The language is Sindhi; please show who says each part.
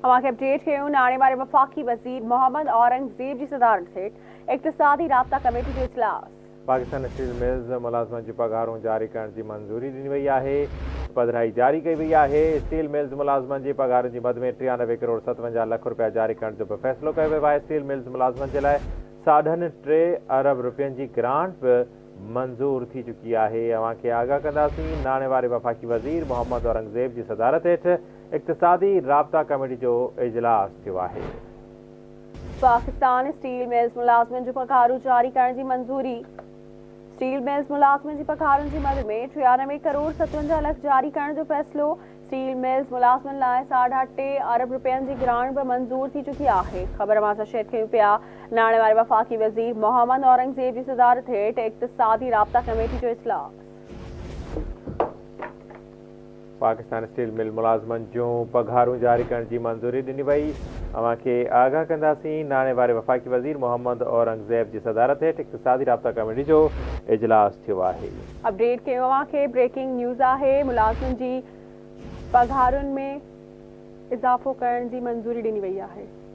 Speaker 1: اوهان کي اپڊيٽ ڪيون ناڻي واري وفاقي وزير محمد اورنگزيب جي صدارت هيٺ اقتصادي رابطا ڪميٽي جو اجلاس.
Speaker 2: پاڪستان اسٽيل ملز ملازمن جون پگهارون جاري ڪرڻ جي منظوري ڏني وئي آهي. پڌرائي جاري ڪئي وئي آهي. اسٽيل ملز ملازمن جي پگهارن جي مد ۾ 93 ڪروڙ 57 لک رپيا جاري ڪرڻ جو به فيصلو ڪيو ويو آهي. اسٽيل ملز ملازمن جي لاء ساڍن ٽي ارب رپين جي گرانٽ به منظور ٿي چڪي آهي. اوهان کي آگاهه ڪنداسين ناڻي واري وفاقي وزير محمد اورنگزيب جي صدارت هيٺ اقتصادي رابطا ڪميٽي جو اجلاس ٿيو آهي.
Speaker 1: پاڪستان اسٽيل ملز ملازمن جون پگهارون جاري ڪرڻ جي منظوري، اسٽيل ملز ملازمن جي پگهارن جي مد ۾ 93 ڪروڙ 57 لک جاري ڪرڻ جو فيصلو، اسٽيل ملز ملازمن لاء ساڍا ٽي ارب رپين جي گرانٽ به منظور ٿي چڪي آهي، خبر اوهان سان شيئر ڪيون پيا، ناڻي واري وفاقي وزير محمد اورنگزيب جي صدارت هيٺ اقتصادي رابطا ڪميٽي جو اجلاس.
Speaker 2: پاڪستان اسٽيل مل ملازمن جون پگهارون جاري ڪرڻ جي منظوري ڏني وئي، اوهان کي آگاهه ڪنداسين، ناڻي واري وفاقي وزير محمد اورنگزيب جي صدارت هيٺ اقتصادي رابطا ڪميٽي جو اجلاس ٿيو آهي.
Speaker 1: اپڊيٽ ڪيون اوهان کي بريڪنگ نيوز آهي ملازمن جي پگهارن ۾ اضافو ڪرڻ جي منظوري ڏني وئي آهي.